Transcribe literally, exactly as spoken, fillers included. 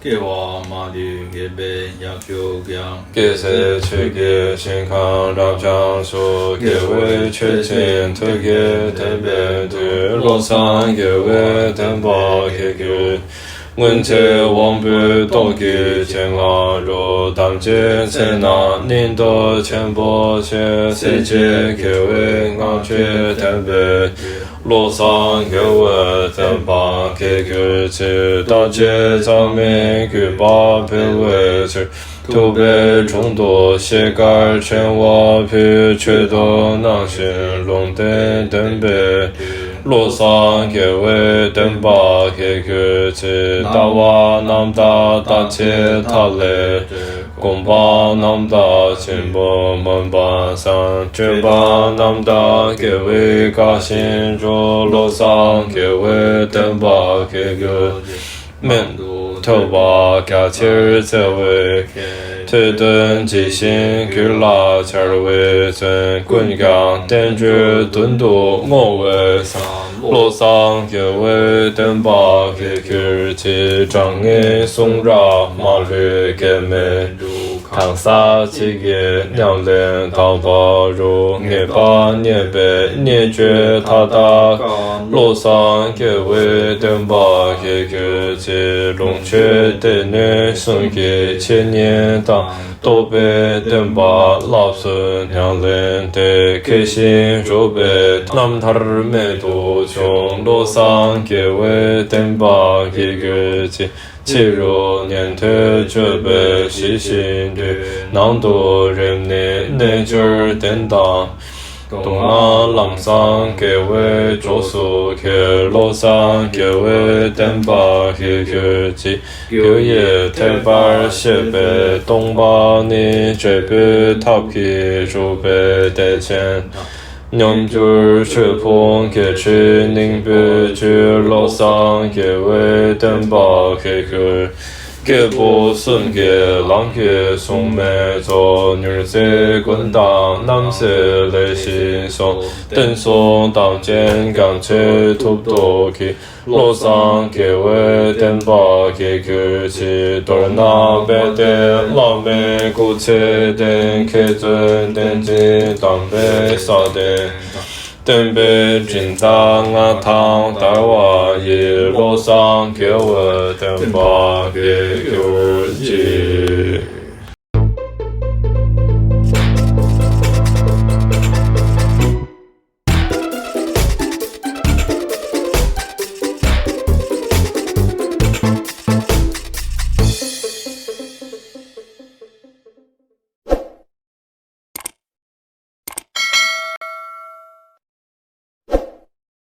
སྐྱེ་བ་མ་ལུས་དགེ་བའི་ཡབ་ཡུམ་ཀྱང་། རྒྱལ་སྲས་ཆོས་ཀྱི་ཞིང་ཁམས་རབ་འབྱམས་སུ། དགེ་བའི་ཆོས་ཀྱི་མཐུ་རྒྱས་བསྟན་པའི་མཐུས། བློ་བཟང་རྒྱལ་བའི་བསྟན་པ་རྒྱས་གྱུར་ཅིག། སྔོན་ཚེ་དབང་པོའི་ཏོག་གི་སྤྱན་སྔ་རུ། དམ་ཅན་ཚེ་རྣམས་སྙིང་སྟོབས་ཆེན་པོ་ཆེ། སྲས་བཅས་དགེ་བའི་བསྔགས་བརྗོད་བསྟན་པའི་མཐུས། བློ་བཟང་རྒྱལ་བའི་བསྟན་པ་རྒྱས་གྱུར་ཅིག། བདག་བསྐྱེད་གཙང་མའི་བརྒྱུད་པ་འཕེལ་བའི་ཕྱིར། ཐུབ་པའི་དྲུང་དུ་ཤེལ་དཀར་ཕྲེང་བ་ཕུལ། མཆོད་དོ་ནང་བཞིན་ལུང་བསྟན་བསྟན་པའི་མཐུས། བློ་བཟང་རྒྱལ་བའི་བསྟན་པ་རྒྱས་གྱུར་ཅིག། ལྟ་བ་རྣམ་དག་བརྟག་དཔྱད་མཐའ་ཀླས་སྒོམ་པ་རྣམ་དག་ཆེན་པོ་མངོན་པར་བཟང་། སྤྱོད་པ་རྣམ་དག་དགེ་བའི་བཀའ་བཞིན་སྒྲུབ། བློ་བཟང་རྒྱལ་བའི་བསྟན་པ་རྒྱས་གྱུར་ཅིག། སྨན་དུ་ཐོས་པ་རྒྱ་ཆེར་བརྩེ་བའི་མཁས། ཐོས་དོན་ཇི་བཞིན་རྒྱུད་ལ་འཆར་བའི་མཚན། ཀུན་ཀྱང་བསྟན་བཅོས་དོན་དུ་བསྔོ་བའི་བསམ། བློ་བཟང་རྒྱལ་བའི་བསྟན་པ་རྒྱས་གྱུར་ཅིག། དྲང་ངེས་གསུང་རབ་མ་ལུས་གེགས་མེད་སྒྲུབ། གང་ཟག་གཅིག་གི་ཉམས་ལེན་དག་པ་རུ། ངེས་པ་རྙེད་པའི་བརྙས་བཅོས་མཐའ་དག་བཀག། བློ་བཟང་རྒྱལ་བའི་བསྟན་པ་རྒྱས་གྱུར་ཅིག། ལོངས་སྤྱོད་སྡེ་སྣོད་གསུམ་གྱི་འཆད་ཉན་དང་། རྟོགས་པའི་བསྟན་པ་རླབས་སུ་ཉམས་ལེན་ཏེ། མཁས་ཤིང་གྲུབ་པའི་རྣམ་ཐར་རྨད་དུ་བྱུང་། བློ་བཟང་རྒྱལ་བའི་བསྟན་པ་རྒྱས་གྱུར་ཅིག། ཕྱི་རུ་ཉན་ཐོས་སྤྱོད་པས་ཞི་ཞིང་དུལ། ནང་དུ་རིམས་ནད་རྣལ་འབྱོར་ལྡན་དང་། སྡུག་བསྔལ་ལམ་བཟང་དགེ་བའི་གྲོགས་སུ་འཁྱེར། བློ་བཟང་རྒྱལ་བའི་བསྟན་པ་རྒྱས་གྱུར་ཅིག། རྒྱུ་ཡི་ཐེག་པར་བཤད་པའི་སྟོང་པ་ཉིད། འབྲས་བུའི་ཐབས་ཀྱིས་གྲུབ་པའི་བདེ་ཆེན་དང་། མཉམ་གྱུར་ཆོས་ཕུང་བརྒྱད་ཁྲི་སྙིང་པོའི་བཅུད། བློ་བཟང་རྒྱལ་བའི་བསྟན་པ་རྒྱས་གྱུར། སྐྱེས་བུ་གསུམ་གྱི་ལམ་གྱི་སྲུང་མའི་གཙོ། མྱུར་མཛད་ཀུན་བཏང་རྣམ་སྲས་ལས་བཞིན་སོ། བསྟན་སྲུང་དམ་ཅན་རྒྱ་མཚོའི་ཐུབ་ཐོབ་ཀྱིས། བློ་བཟང་རྒྱལ་བའི་བསྟན་པ་རྒྱས་གྱུར་ཅིག། མདོར་ན་དཔལ་ལྡན་བླ་མའི་སྐུ་ཚེ་བརྟན། མཁས་བཙུན་བསྟན་འཛིན་དམ་པའི་ས་སྟེང་དང་། བསྟན་པའི་སྦྱིན་བདག་མངའ་ཐང་དར་བ་ཡི། བློ་བཟང་རྒྱལ་བའི་བསྟན་པ་རྒྱས་གྱུར་ཅིག།